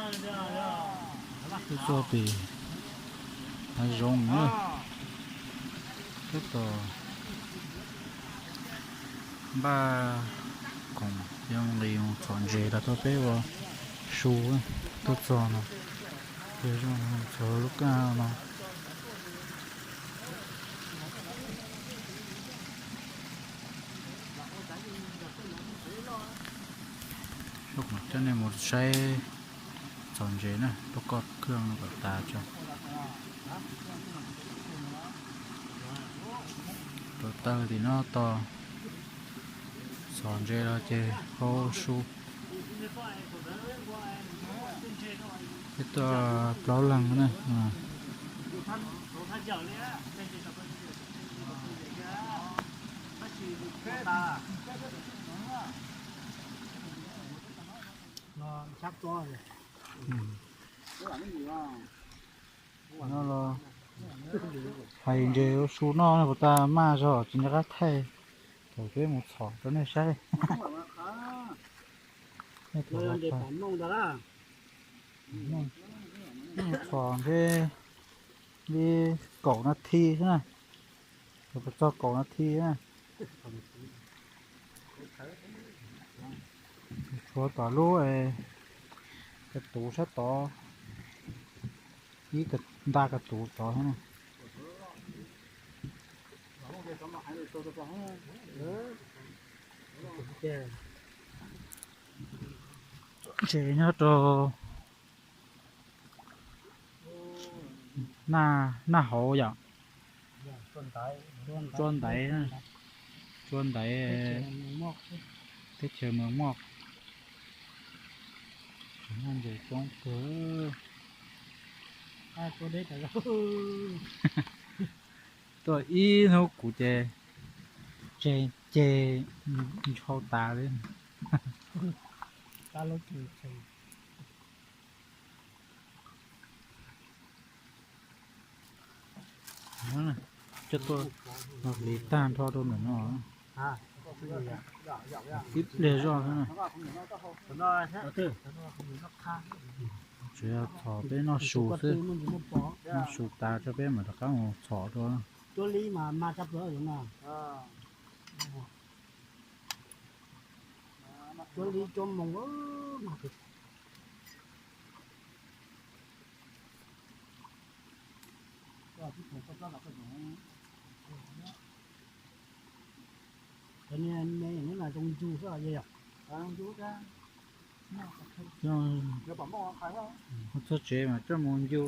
Tuaj txog tim hav zoov na, tab tom npaj khoom yuav nqis mus txhom ntses los rau peb ua su. Tuaj txog no, ces zoo txog lub kaj no. Coj nej mus saib txhom ntses na, rau koj khwj no kom tas tso. Rau taw tim no tos txhom ntses los ces hau su. Peb tuaj plaub leeg na. No los hais ntses ua su noj no puas tas, maj zog tsis nco qab thaij, thaum peb mus txhom rau nej saib. Txhom ntshe li kaum nas this xwb na, puas txog kaum nas this na. Tshuav tom lub ka tuv sab tod, ib nta ka tuv tod na. Ntses nyob rau naj hauv yom, tsua ntaiv, tsua ntaiv teb chaws Mos Moj. Muaj ntses coob kawg. Tuaj ib hnub kuv ces tseg ceg ntshau tas li. Coj tuaj hliv tag nrho rau ntawm no. Ib pliag zoj xwb na. Tsuas yog txhom peb noj su xwb, noj su tas tso peb mam rov qab mus txhom dua. Txog tsev mas coj mus ncu.